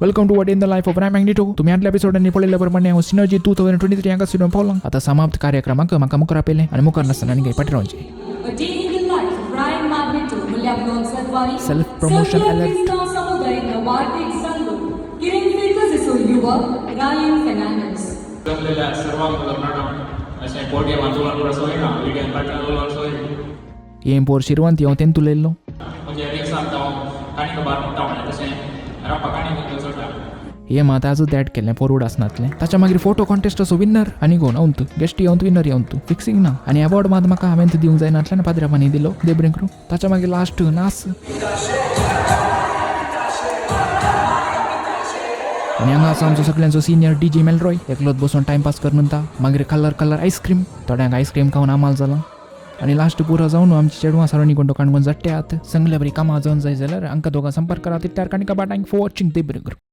Welcome to a day in the life of Ryan Magneto. तुम्ही आदल्या एपिसोडांनी पळयल्ल्या प्रमाणे हांव सिनर्जी 2023 हांगा सुद्दां पावलां. आतां समाप्त कार्यक्रमाक म्हाका मुखार आपयलें आनी मुखार नासतना आनी फाटीं रावचें. A Day in the Life of Ryan Magneto म्हणल्यार ब्लॉग्साद्वारे Self promotion सगळ्या alert. क्रिस्तांव समुदायेक वार्तीक जाल्लो किरण फिर्गजेचो युवक रायन फेर्नांडीस. जमलेल्या सर्वांक मॅडम अशें पोडियमार उलोवन पुरो सोयना, विडियोन फाटल्यान उलोवन सोयना. हें पोर शिरवंत हांव तेंत उलयल्लो. म्हणजे रिक्सान हांव काणी बार म्हणटा म्हणलें तशें रावपा काणी चडटा. हे मात आजूच ॲड केलें फॉरवर्ड आसनातलें. ताच्या मागीर फोटो कॉन्टेस्टाचो विन्नर आनी कोण अंतू गेस्टी येवन विनर येवन तूं फिक्सिंग ना आनी अवॉर्ड मात म्हाका हांवें दिवंक जायनातलें आनी पाद्र्यापानी दिलो देब्रें करूं. ताच्या मागीर लास्ट नास आनी हांगा आसा आमचो सगळ्यांचो सिनियर डी जे मेलरॉय, एकलोच बसून टायमपास कर म्हणटा. मागीर कलर कलर आयस्क्रीम, थोड्यांक आयस्क्रीम खावन आमाल जाला आनी लास्ट पुरो जावन आमची चेडवां सारोनी कोण काणकोण जट्टे आत. संगल्या बरी कामां जावन जाय जाल्यार हांकां दोगां संपर्क करा. तिट्यार काणका. Thank for watching. देब्रें करूं.